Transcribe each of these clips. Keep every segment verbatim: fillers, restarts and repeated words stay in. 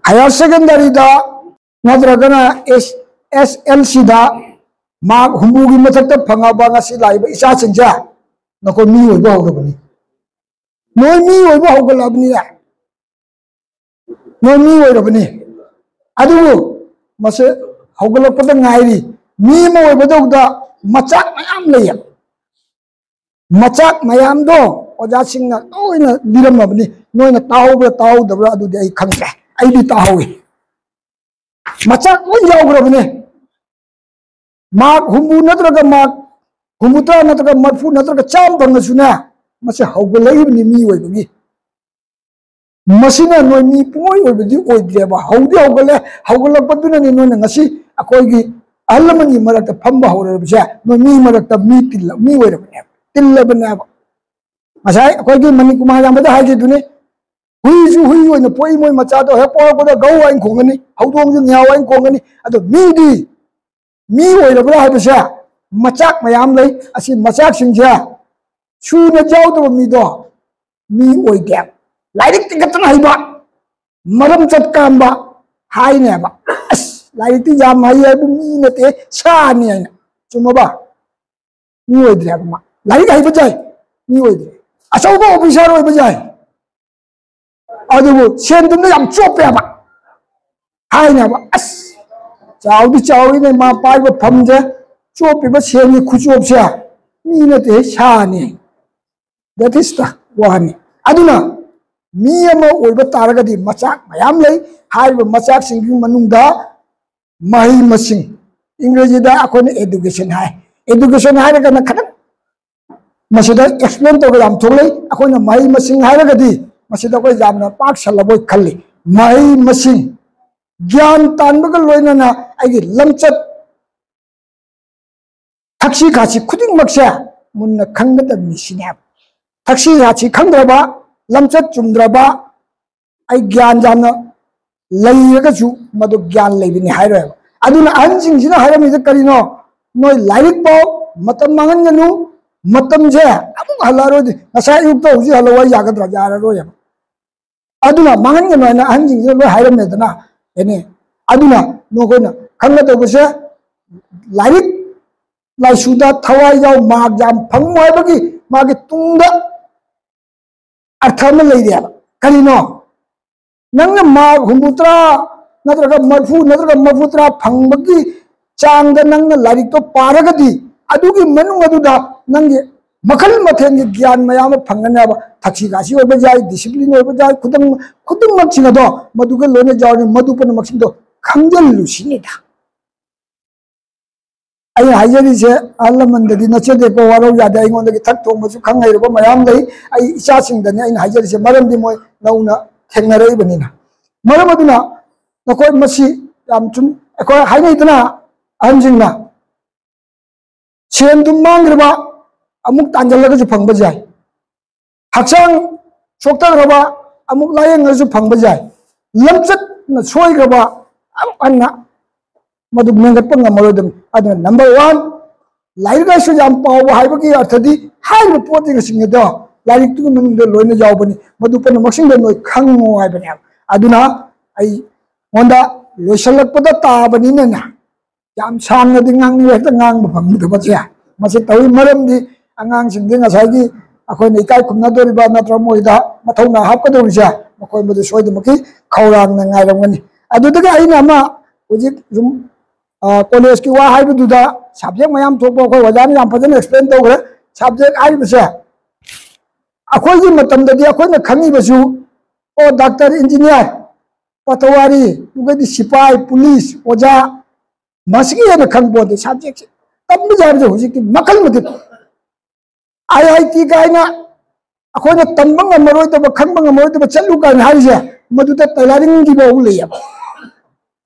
Higher ꯁꯦꯀꯦꯟꯗꯔꯤꯗ ꯅꯠꯇ꯭ꯔꯒꯅ ꯑꯦꯁ ꯑꯦꯁ L ꯁꯤꯗ mark ꯍꯨꯝꯐꯨꯒꯤ ꯃꯊꯛꯇ ꯐꯪꯉꯕ ꯉꯁꯤ ꯂꯥꯛꯏꯕ ꯏꯆꯥꯁꯤꯡꯁꯦ ꯅꯈꯣꯏ ꯃꯤ ꯑꯣꯏꯕ ꯍꯧꯔꯕꯅꯤ꯫ ꯅꯣꯏ ꯃꯤ ꯑꯣꯏꯕ ꯍꯧꯒꯠꯂꯕꯅꯤꯅꯦ꯫ ꯅꯣꯏ ꯃꯤ ꯑꯣꯏꯔꯕꯅꯤ꯫ ꯑꯗꯨꯕꯨ ꯃꯁꯤ ꯍꯧꯒꯠꯂꯛꯄꯗ ꯉꯥꯏꯔꯤ꯫ ꯃꯤ ꯑꯃ ꯑꯣꯏꯕꯗꯧꯗ ꯃꯆꯥꯛ ꯃꯌꯥꯝ ꯂꯩꯌꯦ꯫ ꯃꯆꯥꯛ ꯃꯌꯥꯝꯗꯣ ꯑꯣꯖꯥꯁꯤꯡꯅ ꯂꯣꯏꯅ ꯂꯤꯔꯝꯃꯕꯅꯤ꯫ ꯅꯣꯏꯅ ꯇꯥꯍꯧꯕ꯭ꯔꯥ ꯇꯥꯍꯧꯗꯕ꯭ꯔꯥ ꯑꯗꯨꯗꯤ ꯑꯩ ꯈꯪꯗ꯭ꯔꯦ꯫ ꯑꯩꯗꯤ ꯇꯥꯍꯧꯏ꯫ ꯃꯆꯥꯛ ꯂꯣꯏ ꯌꯥꯎꯈ꯭ꯔꯕꯅꯦ꯫ ꯃꯥꯔꯛ ꯍꯨꯝꯐꯨ ꯅꯠꯇ꯭ꯔꯒ ꯃꯥꯔꯛ ꯍꯨꯝꯐꯨꯇꯔꯥ ꯅꯠꯇ꯭ꯔꯒ ꯃꯔꯤꯐꯨ ꯅꯠꯇ꯭ꯔꯒ ꯆꯥꯝꯃ ꯐꯪꯉꯁꯨꯅꯦ, ꯃꯁꯤ ꯍꯧꯒꯠꯂꯛꯏꯕꯅꯤ ꯃꯤ ꯑꯣꯏꯕꯒꯤ꯫ ꯃꯁꯤꯅ ꯅꯣꯏ ꯃꯤ ꯄꯨꯡꯑꯣꯏ ꯑꯣꯏꯕꯗꯤ ꯑꯣꯏꯗ꯭ꯔꯦꯕ꯫ ꯍꯧꯗꯤ ꯍꯧꯒꯠꯂꯦ, ꯍꯧꯒꯠꯂꯛꯄꯗꯨꯅꯅꯤ ꯅꯣꯏꯅ ꯉꯁꯤ ꯑꯩꯈꯣꯏꯒꯤ ꯑꯍꯜ ꯂꯃꯟꯒꯤ ꯃꯔꯛꯇ ꯐꯝꯕ ꯍꯧꯔꯕꯁꯦ꯫ ꯅꯣꯏ ꯃꯤ ꯃꯔꯛꯇ ꯃꯤ ꯇꯤꯜꯂ-, ꯃꯤ ꯑꯣꯏꯔꯕꯅꯦꯕ, ꯇꯤꯜꯂꯕꯅꯦꯕ꯫ ꯉꯁꯥꯏ ꯑꯩꯈꯣꯏꯒꯤ ꯃꯅꯤꯀꯨꯃꯥꯔ ꯌꯥꯝꯕꯗ ꯍꯥꯏꯈꯤꯗꯨꯅꯤ, ꯍꯨꯏꯁꯨ ꯍꯨꯏ ꯑꯣꯏꯅ ꯄꯣꯛꯏ, ꯃꯣꯏ ꯃꯆꯥꯗꯣ ꯍꯦꯛ ꯄꯣꯛꯂꯛꯄꯗ ꯒꯧ ꯍꯥꯏꯅ ꯈꯣꯡꯒꯅꯤ, ꯍꯧꯗꯣꯡꯁꯨ ꯃꯤꯌꯥꯎ ꯍꯥꯏꯅ ꯈꯣꯡꯒꯅꯤ꯫ ꯑꯗꯣ ꯃꯤꯗꯤ ꯃꯤ ꯑꯣꯏꯔꯕ꯭ꯔꯥ ꯍꯥꯏꯕꯁꯦ ꯃꯆꯥꯛ ꯃꯌꯥꯝ ꯂꯩ꯫ ꯑꯁꯤ ꯃꯆꯥꯛꯁꯤꯡꯁꯦ ꯁꯨꯅ ꯌꯥꯎꯗꯕ ꯃꯤꯗꯣ ꯃꯤ ꯑꯣꯏꯗꯦ꯫ ꯂꯥꯏꯔꯤꯛ ꯇꯤꯡꯈꯠꯇꯅ ꯍꯩꯕ, ꯃꯔꯝ ꯆꯠ ꯀꯥꯝꯕ ꯍꯥꯏꯅꯦꯕ꯫ "ꯑꯁ, ꯂꯥꯏꯔꯤꯛꯇꯤ ꯌꯥꯝ ꯍꯩ ꯍꯥꯏꯕꯨ ꯃꯤ ꯅꯠꯇꯦ, ꯁꯥꯅꯤ" ꯍꯥꯏꯅ꯫ ꯆꯨꯝꯃꯕ? ꯃꯤ ꯑꯣꯏꯗ꯭ꯔꯦꯕ ꯃꯥ꯫ ꯂꯥꯏꯔꯤꯛ ꯍꯩꯕ ꯌꯥꯏ, ꯃꯤ ꯑꯣꯏꯗ꯭ꯔꯦ꯫ ꯑꯆꯧꯕ ꯑꯣꯐꯤꯁꯥꯔ ꯑꯣꯏꯕ ꯌꯥꯏ, ꯑꯗꯨꯕꯨ ꯁꯦꯟ ꯊꯨꯝꯗ ꯌꯥꯝ ꯆꯣꯞꯄꯦꯕ꯫ ꯍꯥꯏꯅꯦꯕ, "ꯑꯁ, ꯆꯥꯎꯗꯤ ꯆꯥꯎꯔꯤꯅꯦ ꯃꯥ ꯄꯥꯏꯕ ꯐꯝꯁꯦ, ꯆꯣꯞꯄꯤꯕ ꯁꯦꯟꯒꯤ ꯈꯨꯆꯣꯞꯁꯦ ꯃꯤ ꯅꯠꯇꯦ, ꯁꯥꯅꯤ"꯫ That is the ꯋꯥꯅꯤ꯫ ꯑꯗꯨꯅ ꯃꯤ ꯑꯃ ꯑꯣꯏꯕ ꯇꯥꯔꯒꯗꯤ ꯃꯆꯥꯛ ꯃꯌꯥꯝ ꯂꯩ꯫ ꯍꯥꯏꯔꯤꯕ ꯃꯆꯥꯛꯁꯤꯡꯒꯤ ꯃꯅꯨꯡꯗ ꯃꯍꯩ ꯃꯁꯤꯡ, ꯏꯪꯒ꯭ꯔꯦꯖꯤꯗ ꯑꯩꯈꯣꯏꯅ education ꯍꯥꯏ꯫ Education ꯍꯥꯏꯔꯒꯅ ꯈꯤꯇꯪ ꯃꯁꯤꯗ explain ꯇꯧꯕ ꯌꯥꯝ ꯊꯣꯛꯂꯩ꯫ ꯑꯩꯈꯣꯏꯅ ꯃꯍꯩ ꯃꯁꯤꯡ ꯍꯥꯏꯔꯒꯗꯤ ꯃꯁꯤꯗ ꯑꯩꯈꯣꯏ ꯌꯥꯝꯅ ꯄꯥꯛ ꯁꯜꯂꯕꯣꯏ ꯈꯜꯂꯤ꯫ ꯃꯍꯩ ꯃꯁꯤꯡ, ꯒ꯭ꯌꯥꯟ ꯇꯥꯟꯕꯒ ꯂꯣꯏꯅꯅ ꯑꯩꯒꯤ ꯂꯝꯆꯠ, ꯊꯛꯁꯤ ꯈꯥꯁꯤ ꯈꯨꯗꯤꯡꯃꯛꯁꯦ ꯃꯨꯟꯅ ꯈꯪꯒꯗꯕꯅꯤ ꯁꯤꯅꯦꯕ꯫ ꯊꯛꯁꯤ ꯈꯥꯁꯤ ꯈꯪꯗ꯭ꯔꯕ, ꯂꯝꯆꯠ ꯆꯨꯝꯗ꯭ꯔꯕ, ꯑꯩ ꯒ꯭ꯌꯥꯟ ꯌꯥꯝꯅ ꯂꯩꯔꯒꯁꯨ ꯃꯗꯨ ꯒ꯭ꯌꯥꯟ ꯂꯩꯕꯅꯤ ꯍꯥꯏꯔꯣꯏꯕ꯫ ꯑꯗꯨꯅ ꯑꯍꯟꯁꯤꯡꯁꯤꯅ ꯍꯥꯏꯔꯝꯃꯤꯁꯦ ꯀꯔꯤꯅꯣ? "ꯅꯣꯏ ꯂꯥꯏꯔꯤꯛ ꯄꯥꯎ, ꯃꯇꯝ ꯃꯥꯡꯍꯟꯒꯅꯨ, ꯃꯇꯝꯁꯦ ꯑꯃꯨꯛ ꯍꯜꯂꯛꯑꯔꯣꯏ"꯫ ꯉꯁꯥꯏ ꯑꯌꯨꯛꯇ ꯍꯧꯖꯤꯛ ꯍꯜꯂꯛꯑꯣ ꯍꯥꯏ ꯌꯥꯒꯗ꯭ꯔꯥ? ꯌꯥꯔꯔꯣꯏꯕ꯫ ꯑꯗꯨꯅ ꯃꯥꯡꯍꯟꯒꯅꯨ ꯍꯥꯏꯅ ꯑꯍꯟꯁꯤꯡꯁꯤꯅ ꯂꯣꯏ ꯍꯥꯏꯔꯝꯃꯦꯗꯅ꯫ ꯑꯦꯅꯦ, ꯑꯗꯨꯅ ꯅꯈꯣꯏꯅ ꯈꯪꯒꯗꯧꯕꯁꯦ, ꯂꯥꯏꯔꯤꯛ ꯂꯥꯏꯁꯨꯗ ꯊꯋꯥꯏ ꯌꯥꯎ, ꯃꯥꯔꯛ ꯌꯥꯝ ꯐꯪꯉꯨ ꯍꯥꯏꯕꯒꯤ ꯃꯥꯒꯤ ꯇꯨꯡꯗ ꯑꯔꯊ ꯑꯃ ꯂꯩꯔꯦꯕ꯫ ꯀꯔꯤꯅꯣ? ꯅꯪꯅ ꯃꯥꯔꯛ ꯍꯨꯝꯐꯨꯇꯔꯥ ꯅꯠꯇ꯭ꯔꯒ ꯃꯔꯤꯐꯨ ꯅꯠꯇ꯭ꯔꯒ ꯃꯔꯤꯐꯨꯇꯔꯥ ꯐꯪꯕꯒꯤ ꯆꯥꯡꯗ ꯅꯪꯅ ꯂꯥꯏꯔꯤꯛꯇꯣ ꯄꯥꯔꯒꯗꯤ, ꯑꯗꯨꯒꯤ ꯃꯅꯨꯡ ꯑꯗꯨꯗ ꯅꯪꯒꯤ ꯃꯈꯜ ꯃꯊꯦꯜꯒꯤ ꯒ꯭ꯌꯥꯟ ꯃꯌꯥꯝ ꯑꯃ ꯐꯪꯒꯅꯦꯕ꯫ ꯊꯛꯁꯤ ꯈꯥꯁꯤ ꯑꯣꯏꯕ ꯌꯥꯏ, ꯗꯤꯁꯤꯄ꯭ꯂꯤꯟ ꯑꯣꯏꯕ ꯌꯥꯏ, ꯈꯨꯗꯝ-, ꯈꯨꯗꯤꯡꯃꯛꯁꯤꯡ ꯑꯗꯣ ꯃꯗꯨꯒ ꯂꯣꯏꯅ ꯌꯥꯎꯔꯤ꯫ ꯃꯗꯨ ꯄꯨꯝꯅꯃꯛꯁꯤꯡꯗꯣ ꯈꯪꯖꯤꯜꯂꯨ ꯁꯤꯅꯤꯗ꯫ ꯑꯩꯅ ꯍꯥꯏꯖꯔꯤꯁꯦ, ꯑꯍꯜ ꯂꯃꯟꯗꯗꯤ ꯅꯠꯆꯗꯦꯀꯣ, ꯋꯥꯔꯧ ꯌꯥꯗꯦ꯫ ꯑꯩꯉꯣꯟꯗꯒꯤ ꯊꯛ ꯊꯣꯡꯕꯁꯨ ꯈꯪ ꯍꯩꯔꯕ ꯃꯌꯥꯝ ꯂꯩ꯫ ꯑꯩ ꯏꯆꯥꯁꯤꯡꯗꯅꯤ ꯑꯩꯅ ꯍꯥꯏꯖꯔꯤꯁꯦ, ꯃꯔꯝꯗꯤ ꯃꯣꯏ ꯅꯧꯅ ꯊꯦꯡꯅꯔꯛꯏꯕꯅꯤꯅ꯫ ꯃꯔꯝ ꯑꯗꯨꯅ ꯅꯈꯣꯏ ꯃꯁꯤ ꯌꯥꯝ ꯆꯨꯝ-, ꯑꯩꯈꯣꯏ ꯍꯥꯏꯅꯩꯗꯅ, ꯑꯍꯟꯁꯤꯡꯅ, "ꯁꯦꯟꯗꯨ ꯃꯥꯡꯈ꯭ꯔꯕ ꯑꯃꯨꯛ ꯇꯥꯟꯖꯜꯂꯒꯁꯨ ꯐꯪꯕ ꯌꯥꯏ, ꯍꯛꯆꯥꯡ ꯁꯣꯛꯊꯈ꯭ꯔꯕ ꯑꯃꯨꯛ ꯂꯥꯏꯌꯦꯡꯉꯁꯨ ꯐꯪꯕ ꯌꯥꯏ, ꯂꯝꯆꯠꯅ ꯁꯣꯏꯈ꯭ꯔꯕ ꯑꯃꯨꯛ ꯍꯟꯅ ꯃꯗꯨ ꯃꯦꯟꯒꯠꯄ ꯉꯝꯃꯔꯣꯏꯗꯕꯅꯤ"꯫ ꯑꯗꯨꯅ number one, ꯂꯥꯏꯔꯤꯛ ꯂꯥꯏꯁꯨ ꯌꯥꯝ ꯄꯥꯎꯕ ꯍꯥꯏꯕꯒꯤ ꯑꯔꯊꯗꯤ ꯍꯥꯏꯔꯤꯕ ꯄꯣꯠꯁꯤꯡ ꯑꯁꯤꯡ ꯑꯗꯣ ꯂꯥꯏꯔꯤꯛꯇꯨꯒꯤ ꯃꯅꯨꯡꯗ ꯂꯣꯏꯅ ꯌꯥꯎꯕꯅꯤ꯫ ꯃꯗꯨ ꯄꯨꯝꯅꯃꯛꯁꯤꯡꯗꯣ ꯅꯣꯏ ꯈꯪꯉꯣ ꯍꯥꯏꯕꯅꯦꯕ꯫ ꯑꯗꯨꯅ ꯑꯩꯉꯣꯟꯗ ꯂꯣꯏꯁꯤꯜꯂꯛꯄꯗ ꯇꯥꯕꯅꯤꯅꯅꯦ, ꯌꯥꯝ ꯁꯥꯡꯅꯗꯤ ꯉꯥꯡꯅꯤꯡꯉꯦ, ꯍꯦꯛꯇ ꯉꯥꯡꯕ ꯐꯪꯗꯕꯁꯦ ꯃꯁꯤ ꯇꯧꯏ꯫ ꯃꯔꯝꯗꯤ ꯑꯉꯥꯡꯁꯤꯡꯗꯤ ꯉꯁꯥꯏꯒꯤ ꯑꯩꯈꯣꯏꯅ ꯏꯀꯥꯏ ꯈꯨꯝꯅꯗꯣꯔꯤꯕ ꯅꯠꯇ꯭ꯔꯒ ꯃꯣꯏꯗ ꯃꯊꯧꯅꯥ ꯍꯥꯞꯀꯗꯧꯔꯤꯁꯦ ꯃꯈꯣꯏ ꯃꯗꯨ ꯁꯣꯏꯗꯅꯃꯛꯀꯤ ꯈꯧꯔꯥꯡꯅ ꯉꯥꯏꯔꯝꯒꯅꯤ꯫ ꯑꯗꯨꯗꯒꯤ ꯑꯩꯅ ꯑꯃ ꯍꯧꯖꯤꯛ ꯁꯨꯝ, ꯑ, ꯀꯣꯂꯦꯖꯀꯤ ꯋꯥ ꯍꯥꯏꯕꯗꯨꯗ subject ꯃꯌꯥꯝ ꯊꯣꯛꯄ ꯑꯩꯈꯣꯏ ꯑꯣꯖꯥꯅ ꯌꯥꯝ ꯐꯖꯅ explain ꯇꯧꯈ꯭ꯔꯦ꯫ Subject ꯍꯥꯏꯔꯤꯕꯁꯦ ꯑꯩꯈꯣꯏꯒꯤ ꯃꯇꯝꯗꯗꯤ ꯑꯩꯈꯣꯏꯅ ꯈꯪꯉꯤꯕꯁꯨ, ꯑꯣ, doctor, engineer, ꯄꯇꯋꯥꯔꯤ, ꯑꯗꯨꯒꯩꯗꯤ ꯁꯤꯄꯥꯏ, ꯄꯨꯂꯤꯁ, ꯑꯣꯖꯥ, ꯃꯁꯤꯒꯤ ꯍꯦꯟꯅ ꯈꯪꯕ ꯄꯣꯠꯇꯦ꯫ Subjectꯁꯦ ꯇꯝꯕ ꯌꯥꯕꯁꯦ ꯍꯧꯖꯤꯛꯇꯤ ꯃꯈꯜ ꯃꯊꯦꯜ꯫ IIT ꯀꯥꯏꯅ ꯑꯩꯈꯣꯏꯅ ꯇꯝꯕ ꯉꯝꯃꯔꯣꯏꯗꯕ, ꯈꯪꯕ ꯉꯝꯃꯔꯣꯏꯗꯕ ꯆꯠꯂꯨ ꯀꯥꯏꯅ ꯍꯥꯏꯔꯤꯁꯦ, ꯃꯗꯨꯗ tailoringꯒꯤ ꯐꯥꯎ ꯂꯩꯌꯦꯕ,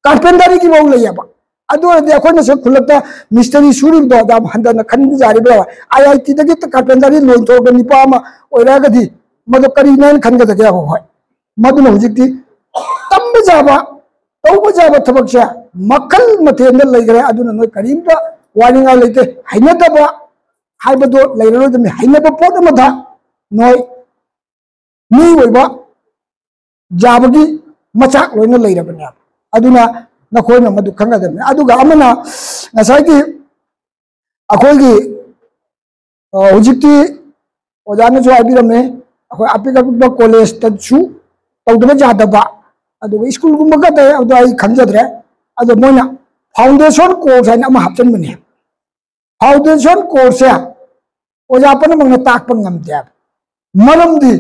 carpenterꯒꯤ ꯐꯥꯎ ꯂꯩꯌꯦꯕ꯫ ꯑꯗꯨ ꯑꯣꯏꯔꯗꯤ ꯑꯩꯈꯣꯏꯅꯁꯨ ꯈꯨꯜꯂꯛꯇ ꯃꯤꯁꯇꯔꯤ ꯁꯨꯔꯤꯕꯗꯣ ꯌꯥꯝ ꯍꯟꯊꯅ ꯈꯟꯕ ꯌꯥꯔꯤꯕ꯭ꯔꯥ? IITꯗꯒꯤ carpenterꯒꯤ ꯂꯣꯏꯊꯣꯛꯑꯒ ꯅꯨꯄꯥ ꯑꯃ ꯑꯣꯏꯔꯛꯑꯒꯗꯤ ꯃꯗꯨ ꯀꯔꯤꯅꯦꯅ ꯈꯟꯒꯗꯒꯦ? ꯍꯣꯏ, ꯍꯣꯏ꯫ ꯃꯗꯨꯅ ꯍꯧꯖꯤꯛꯇꯤ ꯇꯝꯕ ꯌꯥꯕ, ꯇꯧꯕ ꯌꯥꯕ ꯊꯕꯛꯁꯦ ꯃꯈꯜ ꯃꯊꯦꯜꯗ ꯂꯩꯈ꯭ꯔꯦ꯫ ꯑꯗꯨꯅ ꯅꯣꯏ ꯀꯔꯤꯝꯇ ꯋꯥꯅꯤꯡꯉꯥꯏ ꯂꯩꯇꯦ꯫ ꯍꯩꯅꯗꯕ ꯍꯥꯏꯕꯗꯣ ꯂꯩꯔꯔꯣꯏꯗꯕꯅꯤ꯫ ꯍꯩꯅꯕ ꯄꯣꯠ ꯑꯃꯗ ꯅꯣꯏ ꯃꯤꯑꯣꯏꯕ ꯌꯥꯕꯒꯤ ꯃꯆꯥꯛ ꯂꯣꯏꯅ ꯂꯩꯔꯕꯅꯦꯕ꯫ ꯑꯗꯨꯅ ꯅꯈꯣꯏꯅ ꯃꯗꯨ ꯈꯪꯒꯗꯕꯅꯤ꯫ ꯑꯗꯨꯒ ꯑꯃꯅ ꯉꯁꯥꯏꯒꯤ ꯑꯩꯈꯣꯏꯒꯤ, ꯑ, ꯍꯧꯖꯤꯛꯇꯤ ꯑꯣꯖꯥꯅꯁꯨ ꯍꯥꯏꯕꯤꯔꯝꯃꯦ, ꯑꯩꯈꯣꯏ ꯑꯄꯤꯛ ꯑꯄꯤꯛꯄ ꯀꯣꯂꯦꯖꯇꯁꯨ ꯇꯧꯗꯕ ꯌꯥꯗꯕ, ꯑꯗꯨꯒ ꯁ꯭ꯀꯨꯜꯒꯨꯝꯕ ꯈꯛꯇ ꯑꯗꯨ ꯑꯩ ꯈꯪꯖꯗ꯭ꯔꯦ꯫ ꯑꯗꯣ ꯃꯣꯏꯅ foundation course ꯍꯥꯏꯅ ꯑꯃ ꯍꯥꯞꯆꯤꯟꯕꯅꯦ꯫ Foundation course ꯁꯦ ꯑꯣꯖꯥ ꯄꯨꯝꯅꯃꯛꯅ ꯇꯥꯛꯄ ꯉꯝꯗꯦ ꯍꯥꯏꯕ꯫ ꯃꯔꯝꯗꯤ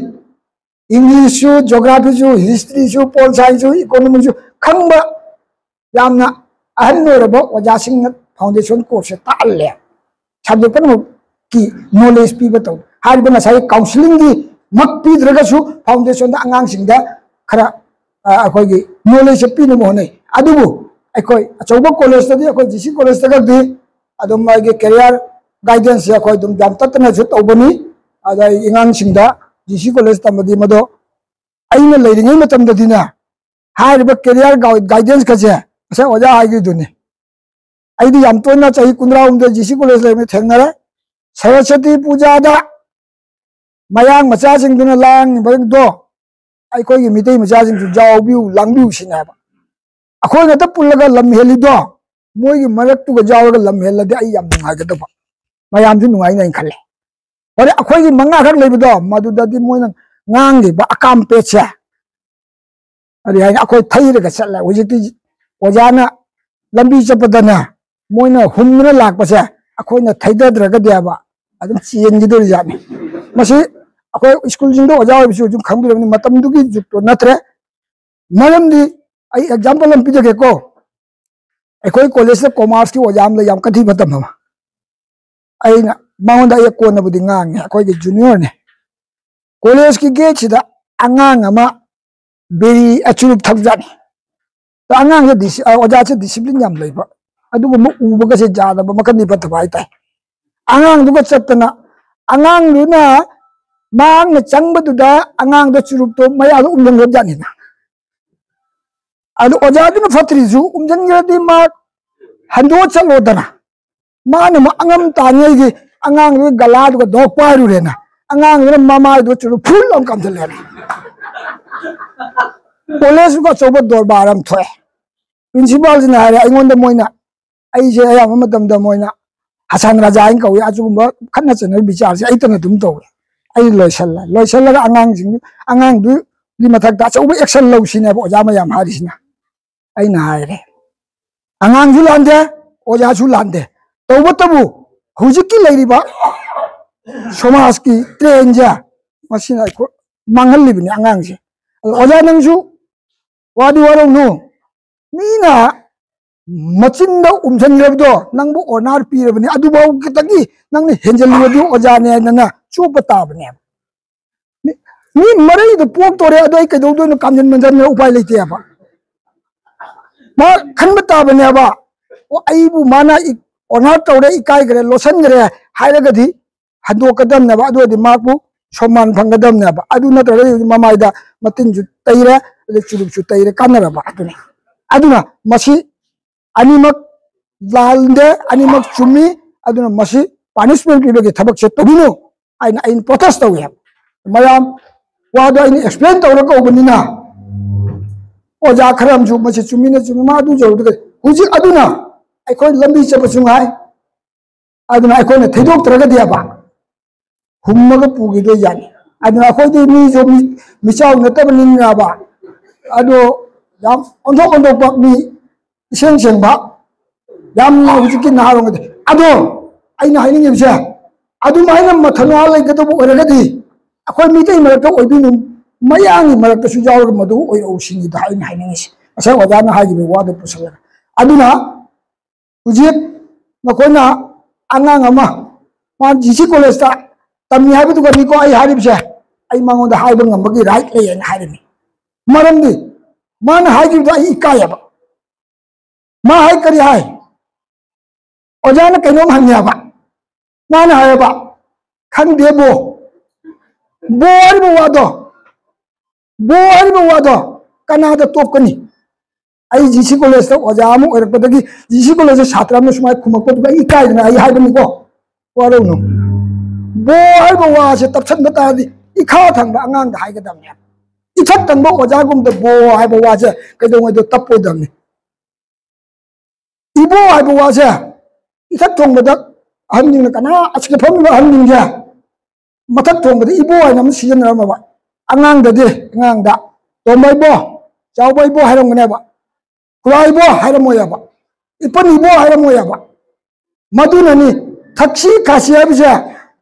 English ꯁꯨ, geography ꯁꯨ, history ꯁꯨ, pol science ꯁꯨ, economics ꯁꯨ ꯈꯪꯕ ꯌꯥꯝꯅ ꯑꯍꯟ ꯑꯣꯏꯔꯕ ꯑꯣꯖꯥꯁꯤꯡꯅ foundation course ꯁꯦ ꯇꯥꯛꯍꯜꯂꯦ꯫ Subject ꯄꯨꯝꯅꯃꯛꯀꯤ knowledge ꯄꯤꯕ ꯇꯧ꯫ ꯍꯥꯏꯔꯤꯕ ꯉꯁꯥꯏ counselling ꯒꯤ ꯃꯛ ꯄꯤꯗ꯭ꯔꯒꯁꯨ foundation ꯗ ꯑꯉꯥꯡꯁꯤꯡꯗ ꯈꯔ, ꯑ, ꯑꯩꯈꯣꯏꯒꯤ knowledge ꯁꯦ ꯄꯤꯅꯕ ꯍꯣꯠꯅꯩ꯫ ꯑꯗꯨꯕꯨ ꯑꯩꯈꯣꯏ ꯑꯆꯧꯕ ꯀꯣꯂꯦꯖꯇꯗꯤ, ꯑꯩꯈꯣꯏ ꯖꯤ ꯁꯤ ꯀꯣꯂꯦꯖꯇꯒꯗꯤ ꯑꯗꯨꯝ ꯃꯥꯒꯤ career guidance ꯁꯦ ꯑꯩꯈꯣꯏ ꯑꯗꯨꯝ ꯌꯥꯝ ꯇꯠꯇꯅꯁꯨ ꯇꯧꯕꯅꯤ꯫ ꯑꯗ ꯑꯩ ꯑꯉꯥꯡꯁꯤꯡꯗ ꯖꯤ ꯁꯤ ꯀꯣꯂꯦꯖ ꯇꯝꯕꯗꯤ ꯃꯗꯣ ꯑꯩꯅ ꯂꯩꯔꯤꯉꯩ ꯃꯇꯝꯗꯗꯤꯅꯦ, ꯍꯥꯏꯔꯤꯕ career guidance ꯀꯁꯦ ꯉꯁꯥꯏ ꯑꯣꯖꯥ ꯍꯥꯏꯈꯤꯗꯨꯅꯤ꯫ ꯑꯩꯗꯤ ꯌꯥꯝ ꯇꯣꯏꯅ ꯆꯍꯤ ꯀꯨꯟꯊ꯭ꯔꯥꯍꯨꯝꯗꯣꯏ ꯖꯤ ꯁꯤ ꯀꯣꯂꯦꯖ ꯂꯩꯔꯤꯉꯩ ꯊꯦꯡꯅꯔꯦ꯫ ꯁꯔꯁ꯭ꯋꯇꯤ ꯄꯨꯖꯥꯗ ꯃꯌꯥꯡ ꯃꯆꯥꯁꯤꯡꯗꯨꯅ ꯂꯥꯡꯉꯤꯕꯗꯣ ꯑꯩꯈꯣꯏꯒꯤ ꯃꯤꯇꯩ ꯃꯆꯥꯁꯤꯡꯁꯨ ꯌꯥꯎꯕꯤꯌꯨ, ꯂꯥꯡꯕꯤꯌꯨ ꯁꯤꯅꯦꯕ꯫ ꯑꯩꯈꯣꯏ ꯉꯥꯛꯇ ꯄꯨꯜꯂꯒ ꯂꯝ ꯍꯦꯜꯂꯤꯗꯣ ꯃꯣꯏꯒꯤ ꯃꯔꯛꯇꯨꯒ ꯌꯥꯎꯔꯒ ꯂꯝ ꯍꯦꯜꯂꯗꯤ ꯑꯩ ꯌꯥꯝ ꯅꯨꯡꯉꯥꯏꯒꯗꯕ, ꯃꯌꯥꯝꯁꯨ ꯅꯨꯡꯉꯥꯏꯅ ꯑꯩꯅ ꯈꯜꯂꯦ꯫ ꯍꯣꯔꯦꯟ ꯑꯩꯈꯣꯏꯒꯤ ꯃꯉꯥꯈꯛ ꯂꯩꯕꯗꯣ ꯃꯗꯨꯗꯗꯤ ꯃꯣꯏꯅ ꯉꯥꯡꯈꯤꯕ ꯑꯀꯥꯝ ꯄꯦꯠꯁꯦ ꯑꯗꯨ ꯍꯥꯏꯅ ꯑꯩꯈꯣꯏ ꯊꯩꯔꯒ ꯆꯠꯂꯦ꯫ ꯍꯧꯖꯤꯛꯇꯤ ꯑꯣꯖꯥꯅ ꯂꯝꯕꯤ ꯆꯠꯄꯗꯅꯦ ꯃꯣꯏꯅ ꯍꯨꯝꯗꯨꯅ ꯂꯥꯛꯄꯁꯦ ꯑꯩꯈꯣꯏꯅ ꯊꯩꯗꯗ꯭ꯔꯒꯗꯤꯕ ꯑꯗꯨꯝ ꯆꯦꯟꯈꯤꯗꯣꯔꯤꯖꯥꯠꯅꯤ꯫ ꯃꯁꯤ ꯑꯩꯈꯣꯏ ꯁ꯭ꯀꯨꯜꯁꯤꯡꯗ ꯑꯣꯖꯥ ꯑꯣꯏꯕꯁꯨ ꯑꯗꯨꯝ ꯈꯪꯕꯤꯔꯕꯅꯤ, ꯃꯇꯝꯗꯨꯒꯤ ꯖꯨꯛꯇꯣ ꯅꯠꯇ꯭ꯔꯦ꯫ ꯃꯔꯝꯗꯤ ꯑꯩ example ꯑꯃ ꯄꯤꯖꯒꯦꯀꯣ꯫ ꯑꯩꯈꯣꯏ ꯀꯣꯂꯦꯖꯇ commerce ꯀꯤ ꯑꯣꯖꯥ ꯑꯃ ꯂꯩ, ꯌꯥꯝ ꯀꯟꯊꯤ ꯐꯠꯇꯕ ꯑꯃ꯫ ꯑꯩꯅ ꯃꯉꯣꯟꯗ ꯑꯩ ꯀꯣꯟꯅꯕꯨꯗꯤ ꯉꯥꯡꯉꯦ, ꯑꯩꯈꯣꯏꯒꯤ junior ꯅꯦ꯫ ꯀꯣꯂꯦꯖꯀꯤ gate ꯁꯤꯗ ꯑꯉꯥꯡ ꯑꯃ ꯕꯤꯔꯤ ꯑꯆꯨꯔꯨꯞ ꯊꯛꯖꯥꯠꯅꯤ꯫ ꯑꯗꯣ ꯑꯉꯥꯡꯁꯦ ꯗꯤꯁꯤ-, ꯑ, ꯑꯣꯖꯥꯁꯦ discipline ꯌꯥꯝ ꯂꯩꯕ, ꯑꯗꯨꯒꯨꯝꯕ ꯎꯕꯒꯁꯦ ꯌꯥꯗꯕ, ꯃꯈꯟꯗꯤ ꯐꯠꯇꯕ ꯍꯥꯏꯇꯥꯔꯦ꯫ ꯑꯉꯥꯡꯗꯨꯒ ꯆꯠꯇꯅ ꯑꯉꯥꯡꯗꯨꯅ ꯃꯍꯥꯛꯅ ꯆꯪꯕꯗꯨꯗ ꯑꯉꯥꯡꯗꯣ ꯆꯨꯔꯨꯞꯇꯣ ꯃꯌꯥꯗ ꯎꯝꯁꯤꯟꯈ꯭ꯔꯕꯖꯥꯠꯅꯤꯅ꯫ ꯑꯗꯨ ꯑꯣꯖꯥꯗꯨꯅ ꯐꯠꯇ꯭ꯔꯤꯁꯨ ꯎꯝꯁꯤꯟꯈ꯭ꯔꯗꯤ ꯃꯥ ꯍꯟꯗꯣꯛꯑ ꯆꯠꯂꯣꯗꯅ꯫ ꯃꯥꯅ ꯑꯃꯨꯛ ꯑꯉꯝ ꯇꯥꯅꯤꯡꯉꯩꯒꯤ ꯑꯉꯥꯡꯗꯨꯒꯤ ꯒꯂꯥꯗꯨꯒ ꯗꯣꯛ ꯄꯥꯏꯔꯨꯔꯦꯅ꯫ ꯑꯉꯥꯡꯗꯨꯅ ꯃꯃꯥꯏꯗꯨ ꯆꯨꯔꯨꯞ ꯐꯨꯜ ꯑꯃ ꯀꯥꯝꯊꯠꯂꯦꯅ꯫ ꯀꯣꯂꯦꯖꯇꯨꯒ ꯑꯆꯧꯕ ꯗꯣꯔꯕꯥꯔ ꯑꯃ ꯊꯣꯛꯑꯦ꯫ ꯄ꯭ꯔꯤꯟꯁꯤꯄꯥꯜꯁꯤꯅ ꯍꯥꯏꯔꯦ ꯑꯩꯉꯣꯟꯗ, ꯃꯣꯏꯅ, ꯑꯩꯁꯦ ꯑꯌꯥꯝꯕ ꯃꯇꯝꯗ ꯃꯣꯏꯅ ꯍꯁꯥꯟ ꯔꯥꯖꯥ ꯍꯥꯏꯅ ꯀꯧꯏ꯫ ꯑꯁꯤꯒꯨꯝꯕ ꯈꯠꯅ ꯆꯩꯅꯕ ꯕꯤꯆꯥꯔꯁꯦ ꯑꯩꯇꯅ ꯑꯗꯨꯝ ꯇꯧꯏ꯫ ꯑꯩ ꯂꯣꯏꯁꯜꯂꯦ꯫ ꯂꯣꯏꯁꯜꯂꯒ ꯑꯉꯥꯡꯁꯤꯡ, ꯑꯉꯥꯡꯗꯨꯒꯤ ꯃꯊꯛꯇ ꯑꯆꯧꯕ action ꯂꯧꯁꯤꯅꯦꯕ ꯑꯣꯖꯥ ꯃꯌꯥꯝ ꯍꯥꯏꯔꯤꯁꯤꯅ꯫ ꯑꯩꯅ ꯍꯥꯏꯔꯦ, ꯑꯉꯥꯡꯁꯨ ꯂꯥꯟꯗꯦ, ꯑꯣꯖꯥꯁꯨ ꯂꯥꯟꯗꯦ꯫ ꯇꯧꯕꯇꯕꯨ ꯍꯧꯖꯤꯛꯀꯤ ꯂꯩꯔꯤꯕ ꯁꯃꯥꯖꯀꯤ trendꯁꯦ, ꯃꯁꯤꯅ ꯑꯩꯈꯣꯏ ꯃꯥꯡꯍꯜꯂꯤꯕꯅꯤ ꯑꯉꯥꯡꯁꯦ꯫ ꯑꯗꯣ ꯑꯣꯖꯥ, ꯅꯪꯁꯨ ꯋꯥꯗꯤ ꯋꯥꯔꯧꯅꯨ, ꯃꯤꯅ ꯃꯆꯤꯟꯗ ꯎꯝꯁꯤꯟꯈ꯭ꯔꯕꯗꯣ ꯅꯪꯕꯨ honor ꯄꯤꯔꯕꯅꯤ, ꯑꯗꯨꯐꯥꯎ ꯈꯤꯇꯪꯒꯤ ꯅꯪꯅ ꯍꯦꯟꯖꯜꯂꯨꯔꯗꯤ ꯑꯣꯖꯥꯅꯦ ꯍꯥꯏꯗꯅ ꯆꯣꯞꯄ ꯇꯥꯕꯅꯦꯕ꯫ ꯃꯤ, ꯃꯤ ꯃꯔꯩꯗ ꯄꯣꯛꯇꯣꯔꯦ, ꯑꯗꯣ ꯑꯩ ꯀꯩꯗꯧꯗꯣꯏꯅꯣ? ꯀꯥꯝꯖꯟ ꯃꯟꯖꯟꯅ ꯎꯄꯥꯏ ꯂꯩꯇꯦꯕ꯫ ꯃꯥ ꯈꯟꯕ ꯇꯥꯕꯅꯦꯕ, "ꯑꯣ, ꯑꯩꯕꯨ ꯃꯥꯅ ꯏ-, honor ꯇꯧꯔꯦ, ꯏꯀꯥꯏꯈ꯭ꯔꯦ, ꯂꯣꯠꯁꯟꯈ꯭ꯔꯦ" ꯍꯥꯏꯔꯒꯗꯤ ꯍꯟꯗꯣꯛꯀꯗꯕꯅꯦꯕ, ꯑꯗꯨ ꯑꯣꯏꯔꯗꯤ ꯃꯍꯥꯛꯄꯨ ꯁꯣꯃꯥꯟ ꯐꯪꯒꯗꯕꯅꯦꯕ꯫ ꯑꯗꯨ ꯅꯠꯇ꯭ꯔꯒꯗꯤ ꯍꯧꯖꯤꯛ ꯃꯃꯥꯏꯗ ꯃꯇꯤꯟꯁꯨ ꯇꯩꯔꯦ, ꯑꯗꯩ ꯆꯨꯔꯨꯞꯁꯨ ꯇꯩꯔꯦ, ꯀꯥꯟꯅꯔꯕ ꯑꯗꯨꯅꯤ꯫ ꯑꯗꯨꯅ ꯃꯁꯤ ꯑꯅꯤꯃꯛ ꯂꯥꯟꯗꯦ, ꯑꯅꯤꯃꯛ ꯆꯨꯝꯃꯤ꯫ ꯑꯗꯨꯅ ꯃꯁꯤ punishment ꯄꯤꯕꯒꯤ ꯊꯕꯛꯁꯦ ꯇꯧꯕꯤꯅꯨ ꯍꯥꯏꯅ ꯑꯩꯅ protest ꯇꯧꯏ ꯍꯥꯏꯕ꯫ ꯃꯌꯥꯝ ꯋꯥꯗꯣ ꯑꯩꯅ explain ꯇꯧꯔ ꯀꯧꯕꯅꯤꯅ ꯑꯣꯖꯥ ꯈꯔ ꯑꯃꯁꯨ ꯃꯁꯤ ꯆꯨꯝꯃꯤꯅ ꯆꯨꯝꯃꯤ, ꯃꯥ ꯑꯗꯨ ꯌꯧꯔꯗꯤ ꯍꯧꯖꯤꯛ ꯑꯗꯨꯅ ꯑꯩꯈꯣꯏ ꯂꯝꯕꯤ ꯆꯠꯄꯁꯨ ꯉꯥꯏ꯫ ꯑꯗꯨꯅ ꯑꯩꯈꯣꯏꯅ ꯊꯩꯗꯣꯛꯇ꯭ꯔꯒꯗꯤ ꯍꯥꯏꯕ ꯍꯨꯝꯃꯒ ꯄꯨꯈꯤꯗꯣꯏ ꯖꯥꯠꯅꯤ꯫ ꯑꯗꯨꯅ ꯑꯩꯈꯣꯏꯗꯤ ꯃꯤꯁꯨ ꯃꯤ-, ꯃꯤꯆꯥꯎ ꯅꯠꯇꯕꯅꯤꯅꯕ, ꯑꯗꯣ ꯌꯥꯝ ꯑꯣꯟꯊꯣꯛ ꯑꯣꯟꯊꯣꯛꯄ ꯃꯤ ꯏꯁꯦꯡ ꯁꯦꯡꯕ ꯌꯥꯝꯅ ꯍꯧꯖꯤꯛꯀꯤ ꯅꯍꯥꯔꯣꯜꯒꯗꯤ꯫ ꯑꯗꯣ ꯑꯩꯅ ꯍꯥꯏꯅꯤꯡꯉꯤꯕꯁꯦ, ꯑꯗꯨꯃꯥꯏꯅ ꯃꯊꯧꯅꯥ ꯂꯩꯒꯗꯕ ꯑꯣꯏꯔꯒꯗꯤ ꯑꯩꯈꯣꯏ ꯃꯤꯇꯩ ꯃꯔꯛꯇ ꯑꯣꯏꯕꯤꯅꯨ, ꯃꯌꯥꯡꯒꯤ ꯃꯔꯛꯇꯁꯨ ꯌꯥꯎꯔꯒ ꯃꯗꯨ ꯑꯣꯏꯔꯛꯎ ꯁꯤꯅꯤꯗ ꯑꯩꯅ ꯍꯥꯏꯅꯤꯡꯉꯤꯁꯦ, ꯉꯁꯥꯏ ꯑꯣꯖꯥꯅ ꯍꯥꯏꯈꯤꯕ ꯋꯥꯗꯨ ꯄꯨꯁꯜꯂꯒ꯫ ꯑꯗꯨꯅ ꯍꯧꯖꯤꯛ ꯃꯈꯣꯏꯅ ꯑꯉꯥꯡ ꯑꯃ, ꯃꯥ ꯖꯤ ꯁꯤ ꯀꯣꯂꯦꯖꯇ ꯇꯝꯃꯤ ꯍꯥꯏꯕꯗꯨꯒꯅꯤꯀꯣ ꯑꯩ ꯍꯥꯏꯔꯤꯕꯁꯦ, ꯑꯩ ꯃꯉꯣꯟꯗ ꯍꯥꯏꯕ ꯉꯝꯕꯒꯤ right ꯂꯩ ꯍꯥꯏꯅ ꯍꯥꯏꯔꯤꯅꯤ꯫ ꯃꯔꯝꯗꯤ ꯃꯥꯅ ꯍꯥꯏꯈꯤꯕꯗꯣ ꯑꯩ ꯏꯀꯥꯏꯌꯦꯕ꯫ ꯃꯥ ꯍꯥꯏ, ꯀꯔꯤ ꯍꯥꯏ? ꯑꯣꯖꯥꯅ ꯀꯩꯅꯣꯝ ꯍꯪꯉꯦꯕ, ꯃꯥꯅ ꯍꯥꯏꯌꯦꯕ, "ꯈꯪꯗꯦ ꯕꯣ"꯫ ꯕꯣ ꯍꯥꯏꯔꯤꯕ ꯋꯥꯗꯣ, ꯕꯣ ꯍꯥꯏꯔꯤꯕ ꯋꯥꯗꯣ ꯀꯅꯥꯗ ꯇꯣꯞꯀꯅꯤ? ꯑꯩ ꯖꯤ ꯁꯤ ꯀꯣꯂꯦꯖꯇ ꯑꯣꯖꯥ ꯑꯃ ꯑꯣꯏꯔꯛꯄꯗꯒꯤ, ꯖꯤ ꯁꯤ ꯀꯣꯂꯦꯖꯇ ꯁꯥꯇ꯭ꯔ ꯑꯃꯅ ꯁꯨꯃꯥꯏꯅ ꯈꯨꯝꯃꯛꯄꯗꯨꯗ ꯑꯩ ꯏꯀꯥꯏꯗꯅ ꯑꯩ ꯍꯥꯏꯕꯅꯤꯀꯣ, ꯋꯥꯔꯧꯅꯨ꯫ ꯕꯣ ꯍꯥꯏꯔꯤꯕ ꯋꯥꯁꯦ ꯇꯞꯁꯟꯕ ꯇꯥꯔꯗꯤ ꯏꯈꯥ ꯊꯪꯕ ꯑꯉꯥꯡꯗ ꯍꯥꯏꯒꯗꯕꯅꯦꯕ꯫ ꯏꯊꯛ ꯊꯪꯕ ꯑꯣꯖꯥꯒꯨꯝꯗ ꯕꯣ ꯍꯥꯏꯕ ꯋꯥꯁꯦ ꯀꯩꯗꯧꯉꯩꯗ ꯇꯞꯄꯣꯏꯗꯕꯅꯤ꯫ ꯏꯕꯣ ꯍꯥꯏꯕ ꯋꯥꯁꯦ ꯏꯊꯛ ꯊꯣꯡꯕꯗ ꯑꯍꯟꯁꯤꯡꯅ, ꯀꯅꯥ ꯑꯁꯤꯗ ꯐꯝꯃꯤꯕ ꯑꯍꯟꯁꯤꯡꯁꯦ ꯃꯊꯛ ꯊꯣꯡꯕꯗ ꯏꯕꯣ ꯍꯥꯏꯅ ꯑꯃ ꯁꯤꯖꯤꯟꯅꯔꯝꯃꯕ꯫ ꯑꯉꯥꯡꯗꯗꯤ, ꯑꯉꯥꯡꯗ "ꯇꯣꯝꯕ ꯏꯕꯣ", "ꯆꯥꯎꯕ ꯏꯕꯣ" ꯍꯥꯏꯔꯝꯒꯅꯦꯕ꯫ "ꯈꯨꯔꯥ ꯏꯕꯣ" ꯍꯥꯏꯔꯝꯃꯣꯏꯕ꯫ "ꯏꯄꯟ ꯏꯕꯣ" ꯍꯥꯏꯔꯝꯃꯣꯏꯕ꯫ ꯃꯗꯨꯅꯅꯤ ꯊꯛꯁꯤ ꯈꯥꯁꯤ ꯍꯥꯏꯕꯁꯦ꯫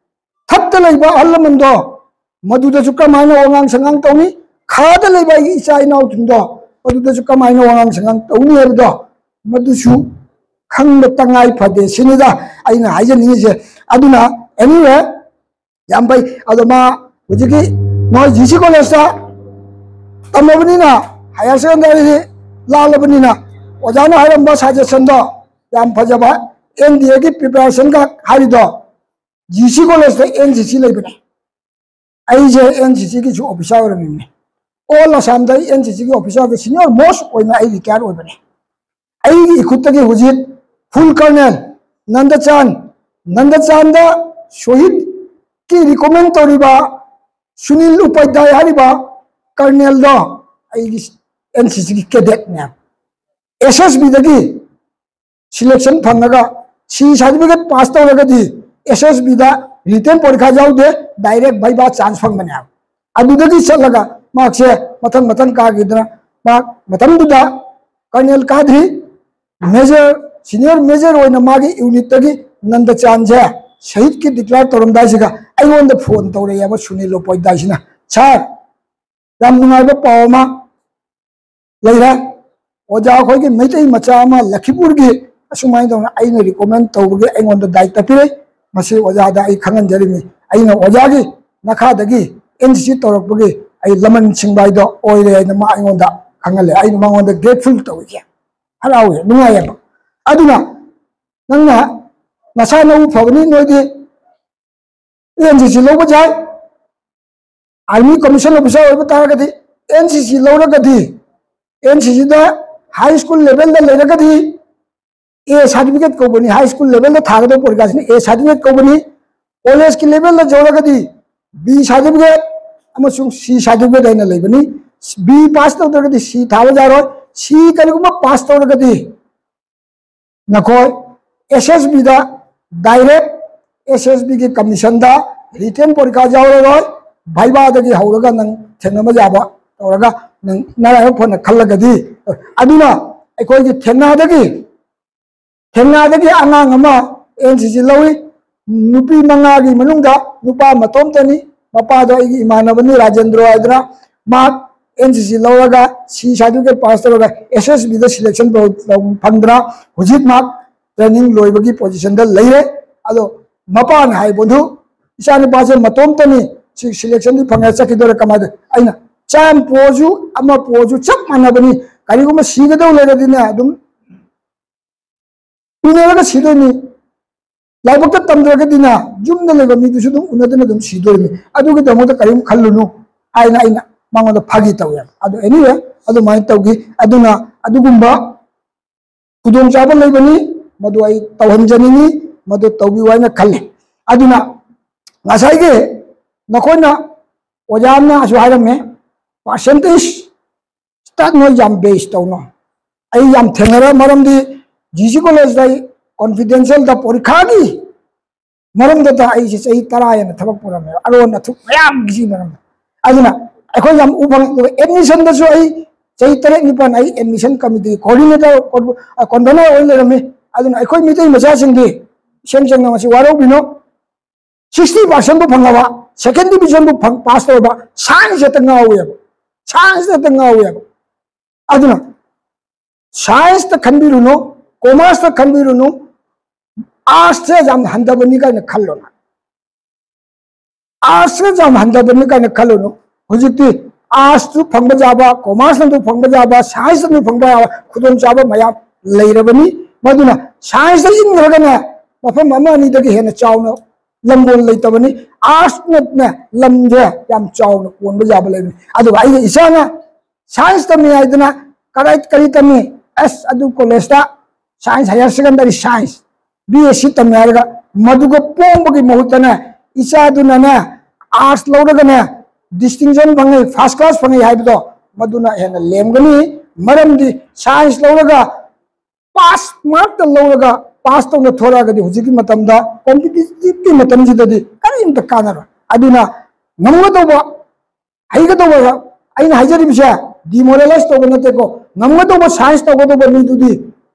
ꯊꯛꯇ ꯂꯩꯕ ꯑꯍꯜ ꯂꯃꯟꯗꯣ ꯃꯗꯨꯗꯁꯨ ꯀꯃꯥꯏꯅ ꯋꯥꯉꯥꯡ ꯁꯉꯥꯡ ꯇꯧꯅꯤ, ꯈꯥꯗ ꯂꯩꯕ ꯑꯩꯒꯤ ꯏꯆꯥ ꯏꯅꯥꯎꯁꯤꯡꯗꯣ ꯃꯗꯨꯗꯁꯨ ꯀꯃꯥꯏꯅ ꯋꯥꯉꯥꯡ ꯁꯉꯥꯡ ꯇꯧꯅꯤ ꯍꯥꯏꯕꯗꯣ ꯃꯗꯨꯁꯨ ꯈꯪꯕ ꯇꯉꯥꯏ ꯐꯗꯦ ꯁꯤꯅꯤꯗ ꯑꯩꯅ ꯍꯥꯏꯖꯅꯤꯡꯉꯤꯁꯦ꯫ ꯑꯗꯨꯅ, anyway, ꯌꯥꯝ ꯐꯩ꯫ ꯑꯗꯣ ꯃꯥ ꯍꯧꯖꯤꯛꯀꯤ ꯃꯣꯏ ꯖꯤ ꯁꯤ ꯀꯣꯂꯦꯖꯇ ꯇꯝꯃꯕꯅꯤꯅ, ꯍꯥꯌꯔ ꯁꯦꯀꯦꯟꯗꯔꯤꯗꯤ ꯂꯥꯜꯂꯕꯅꯤꯅ, ꯑꯣꯖꯥꯅ ꯍꯥꯏꯔꯝꯕ ꯁꯖꯦꯁꯟꯗꯣ ꯌꯥꯝ ꯐꯖꯕ꯫ ꯑꯦꯟ ꯗꯤ ꯑꯦꯒꯤ ꯄ꯭ꯔꯤꯄꯦꯔꯦꯁꯟꯒ ꯍꯥꯏꯔꯤꯗꯣ, ꯖꯤ ꯁꯤ ꯀꯣꯂꯦꯖꯇ ꯑꯦꯟ ꯁꯤ ꯁꯤ ꯂꯩꯕꯅꯦ꯫ ꯑꯩꯁꯦ ꯑꯦꯟ ꯁꯤ ꯁꯤꯒꯤꯁꯨ ꯑꯣꯐꯤꯁꯥꯔ ꯑꯣꯏꯔꯝꯃꯤꯕꯅꯦ꯫ ꯑꯣꯜ ꯑꯁꯥꯝꯗ ꯑꯩ ꯑꯦꯟ ꯁꯤ ꯁꯤꯒꯤ ꯑꯣꯐꯤꯁꯥꯔꯗ ꯁꯤꯅꯤꯌꯔ ꯃꯣꯁ ꯑꯣꯏꯅ ꯑꯩ ꯔꯤꯇꯥꯌꯔ ꯑꯣꯏꯕꯅꯦ꯫ ꯑꯩꯒꯤ ꯏꯈꯨꯠꯇꯒꯤ ꯍꯧꯖꯤꯛ ꯐꯨꯜ ꯀꯔꯅꯦꯜ ꯅꯟꯗꯆꯥꯟ, ꯅꯟꯗꯆꯥꯟꯗ ꯁꯣꯍꯤꯠꯀꯤ ꯔꯤꯀꯣꯃꯦꯟ ꯇꯧꯔꯤꯕ ꯁꯨꯅꯤꯜ ꯎꯄꯥꯙ꯭ꯌꯥꯏ ꯍꯥꯏꯔꯤꯕ ꯀꯔꯅꯦꯜꯗꯣ ꯑꯩꯒꯤ ꯑꯦꯟ ꯁꯤ ꯁꯤꯒꯤ ꯀꯦꯗꯦꯠꯅꯦ꯫ ꯑꯦꯁ ꯑꯦꯁ ꯕꯤꯗꯒꯤ ꯁꯤꯂꯦꯛꯁꯟ ꯐꯪꯉꯒ ꯁꯤ ꯁꯥꯔꯇꯤꯐꯤꯀꯦꯠ ꯄꯥꯁ ꯇꯧꯔꯒꯗꯤ ꯑꯦꯁ ꯑꯦꯁ ꯕꯤꯗ ꯔꯤꯇꯦꯟ ꯄꯣꯔꯤꯈꯥ ꯌꯥꯎꯗꯦ, ꯗꯥꯏꯔꯦꯛ ꯚꯩꯚꯥ ꯆꯥꯟꯁ ꯐꯪꯕꯅꯦꯕ꯫ ꯑꯗꯨꯗꯒꯤ ꯆꯠꯂꯒ ꯃꯍꯥꯛꯁꯦ ꯃꯊꯪ ꯃꯊꯪ ꯀꯥꯈꯤꯗꯅ ꯃꯍꯥꯛ ꯃꯇꯝꯗꯨꯗ ꯀꯔꯅꯦꯜ ꯀꯥꯗ꯭ꯔꯤ, ꯃꯦꯖꯔ, ꯁꯤꯅꯤꯌꯔ ꯃꯦꯖꯔ ꯑꯣꯏꯅ ꯃꯥꯒꯤ ꯌꯨꯅꯤꯠꯇꯒꯤ ꯅꯟꯗꯆꯥꯟꯁꯦ ꯁꯍꯤꯠꯀꯤ ꯗꯤꯀ꯭ꯂꯦꯌꯔ ꯇꯧꯔꯝꯗꯥꯏꯁꯤꯒ ꯑꯩꯉꯣꯟꯗ ꯐꯣꯟ ꯇꯧꯔꯛꯑꯦꯕ ꯁꯨꯅꯤꯜ ꯎꯄꯥꯙ꯭ꯌꯥꯏꯁꯤꯅ, "ꯁꯥꯔ, ꯌꯥꯝ ꯅꯨꯡꯉꯥꯏꯕ ꯄꯥꯎ ꯑꯃ ꯂꯩꯔꯦ꯫ ꯑꯣꯖꯥ ꯑꯩꯈꯣꯏꯒꯤ ꯃꯩꯇꯩ ꯃꯆꯥ ꯑꯃ ꯂꯈꯤꯄꯨꯔꯒꯤ ꯑꯁꯨꯃꯥꯏꯅ ꯇꯧꯅ ꯑꯩꯅ ꯔꯤꯀꯣꯃꯦꯟ ꯇꯧꯕꯒꯤ ꯑꯩꯉꯣꯟꯗ ꯗꯥꯏꯇ ꯄꯤꯔꯛꯏ꯫ ꯃꯁꯤ ꯑꯣꯖꯥꯗ ꯑꯩ ꯈꯪꯍꯟꯖꯔꯤꯕꯅꯤ꯫ ꯑꯩꯅ ꯑꯣꯖꯥꯒꯤ ꯅꯈꯥꯗꯒꯤ ꯑꯦꯟ ꯁꯤ ꯁꯤ ꯇꯧꯔꯛꯄꯒꯤ ꯑꯩ ꯂꯃꯟ ꯁꯤꯡꯕ ꯍꯥꯏꯗꯣ ꯑꯣꯏꯔꯦ" ꯍꯥꯏꯅ ꯃꯥ ꯑꯩꯉꯣꯟꯗ ꯈꯪꯍꯜꯂꯦ꯫ ꯑꯩꯅ ꯃꯉꯣꯟꯗ ꯒ꯭ꯔꯦꯠꯐꯨꯜ ꯇꯧꯏꯁꯦ, ꯍꯔꯥꯎꯋꯦ, ꯅꯨꯡꯉꯥꯏꯌꯦꯕ꯫ ꯑꯗꯨꯅ ꯅꯪꯅ ꯅꯁꯥ ꯅꯎ ꯐꯕꯅꯤ, ꯅꯣꯏꯗꯤ ꯑꯦꯟ ꯁꯤ ꯁꯤ ꯂꯧꯕ ꯌꯥꯏ꯫ ꯑꯥꯔꯃꯤ ꯀꯃꯤꯁꯟ ꯑꯣꯐꯤꯁꯥꯔ ꯑꯣꯏꯕ ꯇꯥꯔꯒꯗꯤ, ꯑꯦꯟ ꯁꯤ ꯁꯤ ꯂꯧꯔꯒꯗꯤ, ꯑꯦꯟ ꯁꯤ ꯁꯤꯗ ꯍꯥꯏ ꯁ꯭ꯀꯨꯜ ꯂꯦꯚꯦꯜꯗ ꯂꯩꯔꯒꯗꯤ ꯑꯦ ꯁꯥꯔꯇꯤꯐꯤꯀꯦꯠ ꯀꯧꯕꯅꯤ꯫ ꯍꯥꯏ ꯁ꯭ꯀꯨꯜ ꯂꯦꯚꯦꯜꯗ ꯊꯥꯒꯗꯧꯕ ꯄꯣꯔꯤꯈꯥꯁꯤꯅ ꯑꯦ ꯁꯥꯔꯇꯤꯐꯤꯀꯦꯠ ꯀꯧꯕꯅꯤ꯫ ꯀꯣꯂꯦꯖꯀꯤ ꯂꯦꯚꯦꯜꯗ ꯌꯧꯔꯒꯗꯤ ꯕꯤ ꯁꯥꯔꯇꯤꯐꯤꯀꯦꯠ, ꯑꯃꯁꯨꯡ C certificate ꯍꯥꯏꯅ ꯂꯩꯕꯅꯤ꯫ B pass ꯇꯧꯗ꯭ꯔꯒꯗꯤ C ꯊꯥꯕ ꯌꯥꯔꯣꯏ꯫ C ꯀꯔꯤꯒꯨꯝꯕ pass ꯇꯧꯔꯒꯗꯤ ꯅꯈꯣꯏ S S B ꯗ direct S S B ꯒꯤ commission ꯗ written ꯄꯔꯤꯈꯥ ꯌꯥꯎꯔꯔꯣꯏ꯫ ꯚꯥꯏꯕꯥꯗꯒꯤ ꯍꯧꯔꯒ ꯅꯪ ꯊꯦꯡꯅꯕ ꯌꯥꯕ ꯇꯧꯔꯒ ꯅꯪ ꯅꯔꯥꯏꯕꯛ ꯐꯅ ꯈꯜꯂꯒꯗꯤ, ꯑꯗꯨꯅ ꯑꯩꯈꯣꯏꯒꯤ ꯊꯦꯡꯅꯗꯒꯤ ꯊꯦꯡꯅꯗꯒꯤ ꯑꯉꯥꯡ ꯑꯃ N C C ꯂꯧꯏ꯫ ꯅꯨꯄꯤ ꯃꯉꯥꯒꯤ ꯃꯅꯨꯡꯗ ꯅꯨꯄꯥ ꯃꯇꯣꯝꯇꯅꯤ꯫ ꯃꯄꯥꯗꯣ ꯑꯩꯒꯤ ꯏꯃꯥꯟꯅꯕꯅꯤ, ꯔꯥꯖꯦꯟꯗ꯭ꯔꯣ ꯍꯥꯏꯗꯅ꯫ ꯃꯥ N C C ꯂꯧꯔꯒ C certificate pass ꯇꯧꯔꯒ S S B ꯗ selection ꯐꯪꯗꯅ ꯍꯧꯖꯤꯛ ꯃꯥ training ꯂꯣꯏꯕꯒꯤ position ꯗ ꯂꯩꯔꯦ꯫ ꯑꯗꯣ ꯃꯄꯥꯅ ꯍꯥꯏꯕꯗꯨ, "ꯏꯆꯥ ꯅꯨꯄꯥꯁꯦ ꯃꯇꯣꯝꯇꯅꯤ, ꯁꯤ selection ꯗꯤ ꯐꯪꯉꯦ, ꯆꯠꯈꯤꯗꯣꯔꯦ, ꯀꯃꯥꯏꯅ ꯇꯧ?" ꯑꯩꯅ, "ꯆꯥꯝ ꯄꯣꯛꯑꯁꯨ ꯑꯃ ꯄꯣꯛꯑꯁꯨ ꯆꯞ ꯃꯥꯟꯅꯕꯅꯤ, ꯀꯔꯤꯒꯨꯝꯕ ꯁꯤꯒꯗꯧ ꯂꯩꯔꯗꯤꯅꯦ ꯑꯗꯨꯝ ꯎꯅꯔꯒ ꯁꯤꯗꯣꯏꯅꯤ꯫ ꯂꯥꯏꯕꯛꯇ ꯇꯝꯗ꯭ꯔꯒꯗꯤꯅ ꯌꯨꯝꯗ ꯂꯩꯕ ꯃꯤꯗꯨꯁꯨ ꯑꯗꯨꯝ ꯎꯅꯗꯅ ꯑꯗꯨꯝ ꯁꯤꯗꯣꯏꯅꯤ꯫ ꯑꯗꯨꯒꯤꯗꯃꯛꯇ ꯀꯔꯤꯝ ꯈꯜꯂꯨꯅꯨ" ꯍꯥꯏꯅ ꯑꯩꯅ ꯃꯉꯣꯟꯗ ꯐꯥꯒꯤ ꯇꯧꯋꯦꯕ꯫ ꯑꯗꯣ anyway, ꯑꯗꯨꯃꯥꯏꯅ ꯇꯧꯈꯤ꯫ ꯑꯗꯨꯅ ꯑꯗꯨꯒꯨꯝꯕ ꯈꯨꯗꯣꯡꯆꯥꯕ ꯂꯩꯕꯅꯤ, ꯃꯗꯨ ꯑꯩ ꯇꯧꯍꯟꯖꯅꯤꯡꯉꯤ, ꯃꯗꯨ ꯇꯧꯕꯤꯌꯨ ꯍꯥꯏꯅ ꯈꯜꯂꯤ꯫ ꯑꯗꯨꯅ ꯉꯁꯥꯏꯒꯤ ꯅꯈꯣꯏꯅ, ꯑꯣꯖꯥ ꯑꯃꯅꯁꯨ ꯍꯥꯏꯔꯝꯃꯦ, percentage ꯇ ꯅꯣꯏ ꯌꯥꯝ base ꯇꯧꯅꯣ꯫ ꯑꯩ ꯌꯥꯝ ꯊꯦꯡꯅꯔꯦ, ꯃꯔꯝꯗꯤ G C college ꯇ ꯑꯩ confidential ꯗ ꯄꯣꯔꯤꯈꯥꯒꯤ ꯃꯔꯝꯗꯇ ꯑꯩꯁꯦ ꯆꯍꯤ ꯇꯔꯥ ꯍꯦꯟꯅ ꯊꯕꯛ ꯄꯨꯔꯝꯃꯦꯕ, ꯑꯔꯣꯟ ꯑꯊꯨꯞ ꯃꯌꯥꯝꯒꯤ ꯃꯔꯝꯗ꯫ ꯑꯗꯨꯅ ꯑꯩꯈꯣꯏ ꯌꯥꯝ ꯎ ꯐꯪꯉꯦ꯫ ꯑꯗꯨꯒ admission ꯗꯁꯨ ꯑꯩ ꯆꯍꯤ ꯇꯔꯦꯠ ꯅꯤꯄꯥꯟ ꯑꯩ admission committee coordinator, con-, ꯑ, convener ꯑꯣꯏꯅ ꯂꯩꯔꯝꯃꯤ꯫ ꯑꯗꯨꯅ ꯑꯩꯈꯣꯏ ꯃꯤꯇꯩ ꯃꯆꯥꯁꯤꯡꯗꯤ ꯏꯁꯦꯡ ꯁꯦꯡꯅ ꯃꯁꯤ ꯋꯥꯔꯧꯕꯤꯅꯣ꯫ Sixty percent ꯕꯨ ꯐꯪꯉꯕ, second division ꯕꯨ ꯐꯪ-, pass ꯇꯧꯔꯕ, science ꯍꯦꯛꯇ ꯉꯥꯎꯋꯦꯕ, science ꯍꯦꯛꯇ ꯉꯥꯎꯋꯦꯕ꯫ ꯑꯗꯨꯅ science ꯇ ꯈꯟꯕꯤꯔꯨꯅꯨ, commerce ꯇ ꯈꯟꯕꯤꯔꯨꯅꯨ, arts ꯁꯦ ꯌꯥꯝ ꯍꯟꯊꯕꯅꯤ ꯀꯥꯏꯅ ꯈꯜꯂꯨꯅꯨ꯫ Arts ꯁꯦ ꯌꯥꯝ ꯍꯟꯊꯕꯅꯤ ꯀꯥꯏꯅ ꯈꯜꯂꯨꯅꯨ꯫ ꯍꯧꯖꯤꯛꯇꯤ arts ꯁꯨ ꯐꯪꯕ ꯌꯥꯕ, commerce ꯅꯁꯨ ꯐꯪꯕ ꯌꯥꯕ, science ꯅꯁꯨ ꯐꯪꯕ ꯌꯥꯕ ꯈꯨꯗꯣꯡꯆꯥꯕ ꯃꯌꯥꯝ ꯂꯩꯔꯕꯅꯤ꯫ ꯃꯗꯨꯅ science ꯇ ꯏꯟꯈ꯭ꯔꯒꯅ ꯃꯐꯝ ꯑꯃ ꯑꯅꯤꯗꯒꯤ ꯍꯦꯟꯅ ꯆꯥꯎꯅ ꯂꯝꯕꯣꯟ ꯂꯩꯇꯕꯅꯤ꯫ Arts ꯅꯅꯦ ꯂꯝꯁꯦ ꯌꯥꯝ ꯆꯥꯎꯅ ꯀꯣꯟꯕ ꯌꯥꯕ ꯂꯩꯕꯅꯤ꯫ ꯑꯗꯨꯒ ꯑꯩꯒꯤ ꯏꯆꯥꯅ science ꯇꯝꯃꯤ ꯍꯥꯏꯗꯅ ꯀꯗꯥꯏ, ꯀꯔꯤ ꯇꯝꯃꯤ? ꯑꯁ, ꯑꯗꯨ college ꯇ science, higher secondary science, B S C ꯇꯝꯃꯦ ꯍꯥꯏꯔꯒ ꯃꯗꯨꯒ ꯄꯣꯡꯕꯒꯤ ꯃꯍꯨꯠꯇꯅꯦ, ꯏꯆꯥꯗꯨꯅꯅꯦ arts ꯂꯧꯔꯒꯅꯦ ꯗꯤꯁꯇꯤꯡꯁꯟ ꯐꯪꯉꯦ, ꯐꯥꯔꯁ ꯀ꯭ꯂꯥꯁ ꯐꯪꯉꯦ ꯍꯥꯏꯕꯗꯣ, ꯃꯗꯨꯅ ꯍꯦꯟꯅ ꯂꯦꯝꯒꯅꯤ꯫ ꯃꯔꯝꯗꯤ ꯁꯥꯏꯟꯁ ꯂꯧꯔꯒ ꯄꯥꯁ ꯃꯥꯔꯛꯇ ꯂꯧꯔꯒ ꯄꯥꯁ ꯇꯧꯅ ꯊꯣꯔꯛꯑꯒꯗꯤ ꯍꯧꯖꯤꯛꯀꯤ ꯃꯇꯝꯗ, ꯀꯣꯝꯄꯤꯇꯤꯇꯤꯚꯀꯤ ꯃꯇꯝꯁꯤꯗꯗꯤ ꯀꯔꯤꯝꯇ ꯀꯥꯟꯅꯔꯣꯏ꯫ ꯑꯗꯨꯅ ꯉꯝꯒꯗꯧꯕ, ꯍꯩꯒꯗꯧꯕ, ꯑꯩꯅ ꯍꯥꯏꯖꯔꯤꯕꯁꯦ ꯗꯤꯃꯣꯔꯦꯂꯥꯏꯁ ꯇꯧꯕ ꯅꯠꯇꯦꯀꯣ, ꯉꯝꯒꯗꯧꯕ ꯁꯥꯏꯟꯁ ꯇꯧꯒꯗꯧꯕ ꯃꯤꯗꯨꯗꯤ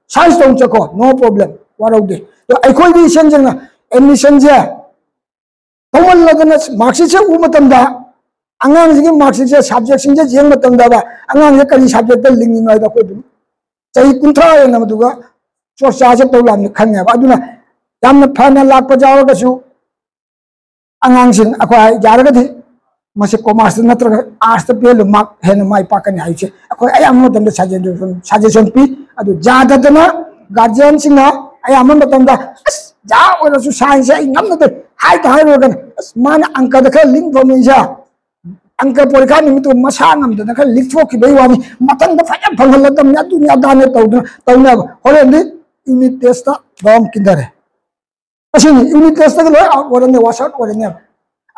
ꯁꯥꯏꯟꯁ ꯇꯧ ꯆꯠꯈꯣ, ꯅꯣ ꯄ꯭ꯔꯣꯕ꯭ꯂꯦꯝ, ꯋꯥꯔꯧꯗꯦ꯫ ꯑꯗꯣ ꯑꯩꯈꯣꯏꯗꯤ ꯏꯁꯦꯡ ꯁꯦꯡꯅ ꯑꯦꯗꯃꯤꯁꯟꯁꯦ ꯇꯧꯃꯜꯂꯗꯅ ꯃꯥꯔꯛꯁꯤꯠꯁꯦ ꯎꯕ ꯃꯇꯝꯗ ꯑꯉꯥꯡꯁꯤꯒꯤ ꯃꯥꯔꯛꯁꯤꯠꯁꯦ, ꯁꯕꯖꯦꯛꯁꯤꯡꯁꯦ ꯌꯦꯡꯕ ꯃꯇꯝꯗ ꯑꯉꯥꯡꯁꯦ ꯀꯔꯤ ꯁꯕꯖꯦꯛꯇ ꯂꯤꯡꯉꯤꯅꯣ ꯍꯥꯏꯗꯣ ꯑꯩꯈꯣꯏ ꯑꯗꯨꯝ ꯆꯍꯤ ꯀꯨꯟꯊ꯭ꯔꯥ ꯍꯦꯟꯅ ꯃꯗꯨꯒ ꯆꯣꯔꯆꯥꯁꯦ ꯇꯧ ꯂꯥꯛꯅꯤ ꯈꯪꯉꯦꯕ꯫ ꯑꯗꯨꯅ ꯌꯥꯝꯅ ꯐꯅ ꯂꯥꯛꯄ ꯌꯥꯎꯔꯒꯁꯨ ꯑꯉꯥꯡꯁꯤꯡ ꯑꯩꯈꯣꯏ ꯌꯥꯔꯒꯗꯤ ꯃꯁꯤ ꯀꯣꯃꯔꯁꯇ ꯅꯠꯇ꯭ꯔꯒ ꯑꯥꯔꯠꯁꯇ ꯄꯦꯜꯂꯨ ꯃꯥꯔꯛ ꯍꯦꯟꯅ ꯃꯥꯏ ꯄꯥꯛꯀꯅꯤ ꯍꯥꯏꯕꯁꯦ ꯑꯩꯈꯣꯏ ꯑꯌꯥꯝꯕ ꯃꯇꯝꯗ ꯁꯖꯦꯁꯟ ꯄꯤ꯫ ꯑꯗꯨ ꯌꯥꯗꯗꯅ ꯒꯥꯔꯖꯤꯌꯟꯁꯤꯡꯅ ꯑꯌꯥꯝꯕ ꯃꯇꯝꯗ "ꯑꯁ, ꯌꯥ ꯑꯣꯏꯔꯁꯨ ꯁꯥꯏꯟꯁꯁꯦ ꯑꯩ ꯉꯝꯅꯗꯦ" ꯍꯥꯏꯗ ꯍꯥꯏꯔꯨꯔꯒꯅ, "ꯑꯁ, ꯃꯥꯅ ꯑꯪꯀꯗ ꯈꯔ ꯂꯤꯡ ꯐꯝꯃꯤꯁꯦ, ꯑꯪꯀ ꯄꯣꯔꯤꯈꯥ ꯅꯨꯃꯤꯠꯇꯨ ꯃꯁꯥ ꯉꯝꯗꯅ ꯈꯔ ꯂꯤꯛꯊꯣꯛꯈꯤꯕꯩ ꯋꯥꯅꯤ, ꯃꯊꯪꯗ ꯐꯖꯅ ꯐꯪꯍꯜꯂꯗꯕꯅꯤ, ꯑꯗꯨꯅꯤ ꯑꯗꯥꯅꯦ" ꯇꯧꯗꯅ ꯇꯧꯅꯕ꯫ ꯍꯣꯔꯦꯟꯗꯤ ꯌꯨꯅꯤꯠ ꯇꯦꯁꯇ ꯗꯥꯎꯟ ꯀꯤꯟꯊꯔꯦ꯫ ꯑꯁꯤꯅꯤ, ꯌꯨꯅꯤꯠ ꯇꯦꯁꯇꯒ ꯂꯣꯏ ꯑꯥꯎꯠ ꯑꯣꯏꯔꯅꯤ, ꯋꯥꯁ ꯑꯥꯎꯠ ꯑꯣꯏꯔꯅꯤ꯫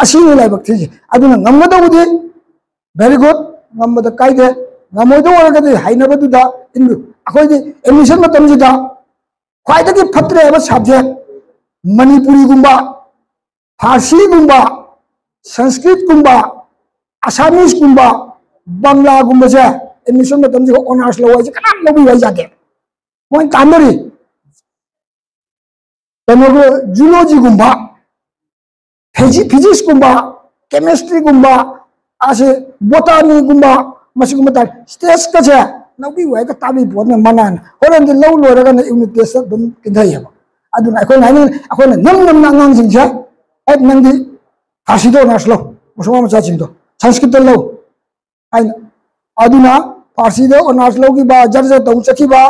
ꯑꯁꯤꯅꯤ ꯂꯥꯏꯕꯛ ꯊꯤꯁꯦ꯫ ꯑꯗꯨꯅ ꯉꯝꯒꯗꯧꯕꯗꯤ ꯚꯦꯔꯤ ꯒꯨꯗ, ꯉꯝꯕꯗ ꯀꯥꯏꯗꯦ꯫ ꯉꯝꯃꯣꯏꯗꯧ ꯑꯣꯏꯔꯒꯗꯤ ꯍꯩꯅꯕꯗꯨꯗ ꯏꯟꯕꯤꯌꯨ꯫ ꯑꯩꯈꯣꯏꯗꯤ ꯑꯦꯗꯃꯤꯁꯟ ꯃꯇꯝꯁꯤꯗ ꯈ꯭ꯋꯥꯏꯗꯒꯤ ꯐꯠꯇ꯭ꯔꯦ ꯍꯥꯏꯕ ꯁꯕꯖꯦꯛ ꯃꯅꯤꯄꯨꯔꯤꯒꯨꯝꯕ, ꯐꯥꯔꯁꯤꯒꯨꯝꯕ, ꯁꯪꯁꯀ꯭ꯔꯤꯠꯀꯨꯝꯕ, ꯑꯁꯥꯃꯤꯁꯀꯨꯝꯕ, ꯕꯪꯂꯥꯒꯨꯝꯕꯁꯦ ꯑꯦꯗꯃꯤꯁꯟ ꯃꯇꯝꯁꯤꯗ ꯑꯣꯅꯔꯁ ꯂꯧ ꯍꯥꯏꯁꯦ ꯀꯅꯥꯝ ꯂꯧꯕꯤꯌꯨ ꯍꯥꯏ ꯌꯥꯗꯦ꯫ ꯃꯣꯏ ꯇꯥꯟꯅꯔꯤ꯫ ꯀꯩꯅꯣꯒꯤ ꯖꯨꯂꯣꯖꯤꯒꯨꯝꯕ, ꯐꯤꯖꯤ-, ꯐꯤꯖꯤꯛꯁꯀꯨꯝꯕ, ꯀꯦꯃꯦꯁꯇ꯭ꯔꯤꯒꯨꯝꯕ, ꯑꯁꯤ ꯕꯣꯇꯥꯅꯤꯒꯨꯝꯕ, ꯃꯁꯤꯒꯨꯝꯕ ꯇꯥꯏ꯫ ꯁ꯭ꯇꯦꯠꯁꯀꯁꯦ ꯂꯧꯕꯤꯌꯨ ꯍꯥꯏꯒ ꯇꯥꯕꯤ ꯄꯣꯠꯅ ꯃꯅꯥꯅ꯫ ꯍꯣꯔꯦꯟꯗꯤ ꯂꯧ ꯂꯣꯏꯔꯒꯅ ꯌꯨꯅꯤꯠ ꯇꯦꯁꯇ ꯑꯗꯨꯝ ꯄꯤꯟꯊꯩꯌꯦꯕ꯫ ꯑꯗꯨꯅ ꯑꯩꯈꯣꯏꯅ ꯍꯥꯏꯅꯤꯡ-, ꯑꯩꯈꯣꯏꯅ ꯅꯝ ꯅꯝꯅ ꯑꯉꯥꯡꯁꯤꯡꯁꯦ, "ꯑꯦ, ꯅꯪꯗꯤ ꯐꯥꯔꯁꯤꯗ ꯑꯣꯅꯔꯁ ꯂꯧ", ꯃꯁꯨꯃ ꯃꯆꯥꯁꯤꯡꯗꯣ, "ꯁꯪꯁꯀ꯭ꯔꯤꯠꯇ ꯂꯧ" ꯍꯥꯏꯅ꯫ ꯑꯗꯨꯅ ꯐꯥꯔꯁꯤꯗ ꯑꯣꯅꯔꯁ ꯂꯧꯈꯤꯕ, ꯖꯔ ꯖꯔ ꯇꯧ ꯆꯠꯈꯤꯕ,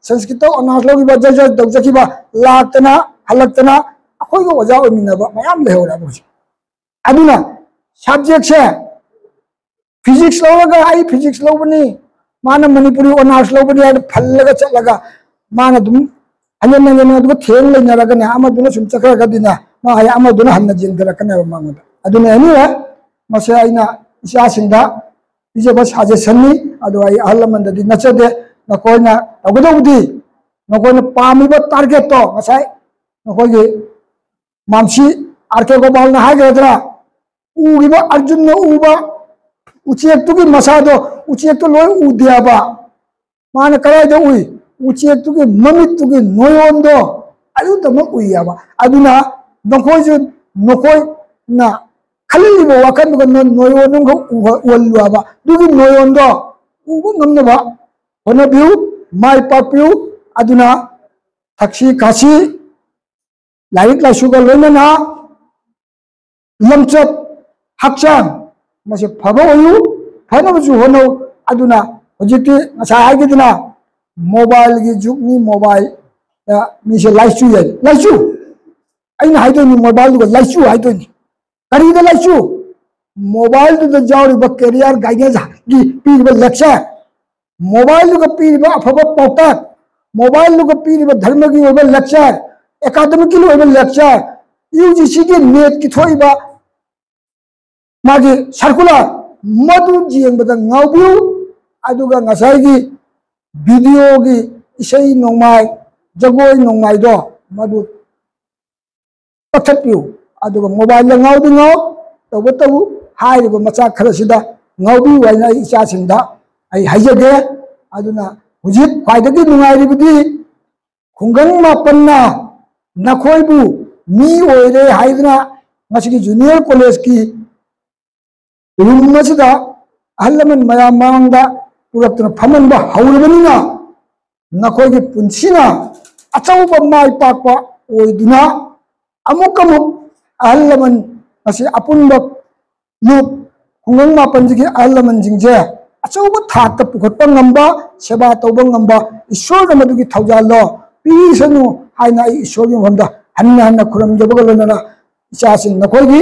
ꯁꯪꯁꯀ꯭ꯔꯤꯠꯇ ꯑꯣꯅꯔꯁ ꯂꯧꯈꯤꯕ, ꯖꯔ ꯖꯔ ꯇꯧ ꯆꯠꯈꯤꯕ, ꯂꯥꯛꯇꯅ, ꯍꯜꯂꯛꯇꯅ ꯑꯩꯈꯣꯏꯒ ꯑꯣꯖꯥ ꯑꯣꯏꯃꯤꯟꯅꯕ ꯃꯌꯥꯝ ꯂꯩꯍꯧꯔꯦꯕ ꯍꯧꯖꯤꯛ꯫ ꯑꯗꯨꯅ ꯁꯕꯖꯦꯛꯁꯦ ꯐꯤꯖꯤꯛꯁ ꯂꯧꯔꯒ "ꯑꯩ ꯐꯤꯖꯤꯛꯁ ꯂꯧꯕꯅꯤ", ꯃꯥꯅ ꯃꯅꯤꯄꯨꯔꯤ ꯑꯣꯅꯔꯁ ꯂꯧꯕꯅꯤ ꯍꯥꯏꯅ ꯐꯜꯂꯒ ꯆꯠꯂꯒ ꯃꯥꯅ ꯑꯗꯨꯝ ꯍꯟꯖꯟ ꯍꯟꯖꯟ ꯑꯗꯨꯒ ꯊꯦꯡ ꯂꯩꯅꯔꯒꯅꯦ, ꯑꯃꯗꯨꯅ ꯁꯨꯝ ꯆꯠꯈ꯭ꯔꯒꯗꯤꯅꯦ, ꯃꯥ ꯍꯌꯦꯡ ꯑꯃꯗꯨꯅ ꯍꯟꯅ ꯌꯦꯡꯊꯔꯛꯀꯅꯦꯕ ꯃꯉꯣꯟꯗ꯫ ꯑꯗꯨꯅ anyway, ꯃꯁꯤ ꯑꯩꯅ ꯏꯆꯥꯁꯤꯡꯗ ꯄꯤꯖꯕ suggestionꯅꯤ꯫ ꯑꯗꯣ ꯑꯩ ꯑꯍꯜ ꯂꯃꯟꯗꯗꯤ ꯅꯠꯆꯗꯦ꯫ ꯅꯈꯣꯏꯅ ꯇꯧꯒꯗꯧꯕꯗꯤ, ꯅꯈꯣꯏꯅ ꯄꯥꯝꯃꯤꯕ targetꯇꯣ, ꯉꯁꯥꯏ ꯅꯈꯣꯏꯒꯤ ꯃꯥꯝꯁꯤ ꯑꯥꯔ ꯀꯦ ꯒꯣꯄꯥꯜꯅ ꯍꯥꯏꯈ꯭ꯔꯗ꯭ꯔꯥ, ꯎꯈꯤꯕ ꯑꯔꯖꯨꯟꯅ ꯎꯕ ꯎꯆꯦꯛꯇꯨꯒꯤ ꯃꯁꯥꯗꯣ, ꯎꯆꯦꯛꯇꯣ ꯂꯣꯏ ꯎꯗꯦ ꯍꯥꯏꯕ꯫ ꯃꯥꯅ ꯀꯗꯥꯏꯗ ꯎꯏ? ꯎꯆꯦꯛꯇꯨꯒꯤ ꯃꯃꯤꯠꯇꯨꯒꯤ ꯅꯣꯌꯣꯟꯗꯣ ꯑꯗꯨꯗꯃꯛ ꯎꯏ ꯍꯥꯏꯕ꯫ ꯑꯗꯨꯅ ꯅꯈꯣꯏꯁꯨ ꯅꯈꯣꯏꯅ ꯈꯜꯂꯤꯕ ꯋꯥꯈꯜꯗꯨꯒ ꯅꯣ-, ꯅꯣꯌꯣꯟ ꯑꯃꯈꯛ ꯎꯍ-, ꯎꯍꯜꯂꯨ ꯍꯥꯏꯕ꯫ ꯑꯗꯨꯒꯤ ꯅꯣꯌꯣꯟꯗꯣ ꯎꯕ ꯉꯝꯅꯕ ꯍꯣꯠꯅꯕꯤꯌꯨ, ꯃꯥꯏ ꯄꯥꯛꯄꯤꯌꯨ꯫ ꯑꯗꯨꯅ ꯊꯛꯁꯤ ꯈꯥꯁꯤ, ꯂꯥꯏꯔꯤꯛ ꯂꯥꯏꯁꯨꯒ ꯂꯣꯏꯅꯅ ꯂꯝꯆꯠ, ꯍꯛꯆꯥꯡ, ꯃꯁꯤ ꯐꯕ ꯑꯣꯏꯌꯨ, ꯐꯅꯕꯁꯨ ꯍꯣꯠꯅꯧ꯫ ꯑꯗꯨꯅ ꯍꯧꯖꯤꯛꯇꯤ ꯉꯁꯥꯏ ꯍꯥꯏꯈꯤꯗꯅ mobileꯒꯤ ꯖꯨꯒꯅꯤ, mobileꯗ ꯃꯤꯁꯦ ꯂꯥꯏꯆꯨ ꯌꯥꯏ, ꯂꯥꯏꯆꯨ꯫ ꯑꯩꯅ ꯍꯥꯏꯗꯣꯏꯅꯤ mobileꯗꯨꯒ ꯂꯥꯏꯆꯨ ꯍꯥꯏꯗꯣꯏꯅꯤ꯫ ꯀꯔꯤꯗ ꯂꯥꯏꯆꯨ? Mobileꯗꯨꯗ ꯌꯥꯎꯔꯤꯕ career guidanceꯒꯤ ꯄꯤꯔꯤꯕ lecture, mobileꯗꯨꯒ ꯄꯤꯔꯤꯕ ꯑꯐꯕ ꯄꯥꯎꯇꯥꯛ, mobileꯗꯨꯒ ꯄꯤꯔꯤꯕ ꯙꯔꯃꯒꯤ ꯑꯣꯏꯕ lecture, academicꯀꯤ ꯑꯣꯏꯕ lecture, UGCꯒꯤ NEETꯀꯤ ꯊꯣꯛꯏꯕ ꯃꯥꯒꯤ circular, ꯃꯗꯨ ꯌꯦꯡꯕꯗ ꯉꯥꯎꯕꯤꯌꯨ꯫ ꯑꯗꯨꯒ ꯉꯁꯥꯏꯒꯤ videoꯒꯤ ꯏꯁꯩ ꯅꯣꯡꯃꯥꯏ, ꯖꯒꯣꯏ ꯅꯣꯡꯃꯥꯏꯗꯣ ꯃꯗꯨ ꯀꯛꯊꯠꯄꯤꯌꯨ꯫ ꯑꯗꯨꯒ mobileꯗ ꯉꯥꯎꯗꯤ ꯉꯥꯎ, ꯇꯧꯕꯇꯕꯨ ꯍꯥꯏꯔꯤꯕ ꯃꯆꯥꯛ ꯈꯔꯁꯤꯗ ꯉꯥꯎꯕꯤꯌꯨ ꯍꯥꯏꯅ ꯑꯩ ꯏꯆꯥꯁꯤꯡꯗ ꯑꯩ ꯍꯥꯏꯖꯒꯦ꯫ ꯑꯗꯨꯅ ꯍꯧꯖꯤꯛ ꯈ꯭ꯋꯥꯏꯗꯒꯤ ꯅꯨꯡꯉꯥꯏꯔꯤꯕꯗꯤ ꯈꯨꯡꯒꯪ ꯃꯥꯄꯟꯅ ꯅꯈꯣꯏꯕꯨ ꯃꯤ ꯑꯣꯏꯔꯦ ꯍꯥꯏꯗꯨꯅ ꯉꯁꯤꯒꯤ junior collegeꯀꯤ room ꯑꯁꯤꯗ ꯑꯍꯜ ꯂꯃꯟ ꯃꯌꯥꯝ ꯃꯃꯥꯡꯗ ꯄꯨꯔꯛꯇꯨꯅ ꯐꯝꯍꯟꯕ ꯍꯧꯔꯕꯅꯤꯅ, ꯅꯈꯣꯏꯒꯤ ꯄꯨꯟꯁꯤꯅ ꯑꯆꯧꯕ ꯃꯥꯏ ꯄꯥꯛꯄ ꯑꯣꯏꯗꯨꯅ, ꯑꯃꯨꯛ ꯑꯃꯨꯛ ꯑꯍꯜ ꯂꯃꯟ ꯑꯁꯤ ꯑꯄꯨꯟꯕ ꯂꯨꯞ, ꯈꯨꯡꯒꯪ ꯃꯥꯄꯟꯁꯤꯒꯤ ꯑꯍꯜ ꯂꯃꯟꯁꯤꯡꯁꯦ ꯑꯆꯧꯕ ꯊꯥꯛꯇ ꯄꯨꯈꯠꯄ ꯉꯝꯕ, ꯁꯦꯕꯥ ꯇꯧꯕ ꯉꯝꯕ ꯏꯁꯣꯔꯅ ꯃꯗꯨꯒꯤ ꯊꯧꯖꯥꯜꯗꯣ ꯄꯤꯁꯅꯨ ꯍꯥꯏꯅ ꯑꯩ ꯏꯁꯣꯔꯒꯤ ꯃꯐꯝꯗ ꯍꯟꯅ ꯍꯟꯅ ꯈꯨꯔꯨꯝꯖꯕꯒ ꯂꯣꯏꯅꯅ, ꯏꯆꯥꯁꯤꯡ ꯅꯈꯣꯏꯒꯤ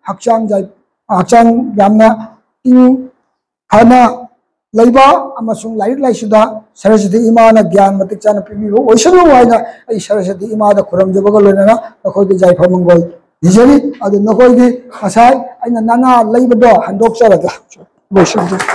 ꯍꯛꯆꯥꯡ ꯌꯥꯏ-, ꯍꯛꯆꯥꯡ ꯌꯥꯝꯅ ꯏꯪ ꯐꯅ ꯂꯩꯕ ꯑꯃꯁꯨꯡ ꯂꯥꯏꯔꯤꯛ ꯂꯥꯏꯁꯨꯗ ꯁꯔꯁ꯭ꯋꯇꯤ ꯏꯃꯥꯅ ꯒ꯭ꯌꯥꯟ ꯃꯇꯤꯛ ꯆꯥꯅ ꯄꯤꯕꯤꯕ ꯑꯣꯏꯁꯅꯨ ꯍꯥꯏꯅ ꯑꯩ ꯁꯔꯁ꯭ꯋꯇꯤ ꯏꯃꯥꯗ ꯈꯨꯔꯨꯝꯖꯕꯒ ꯂꯣꯏꯅꯅ ꯅꯈꯣꯏꯒꯤ ꯌꯥꯏꯐ ꯃꯪꯒꯣꯜ ꯅꯤꯖꯔꯤ꯫ ꯑꯗꯨ ꯅꯈꯣꯏꯒꯤ ꯉꯁꯥꯏ ꯑꯩꯅ ꯅꯅꯥ ꯂꯩꯕꯗꯣ ꯍꯟꯗꯣꯛꯆꯔꯒ ꯂꯣꯏꯁꯤꯟꯖꯔꯤ꯫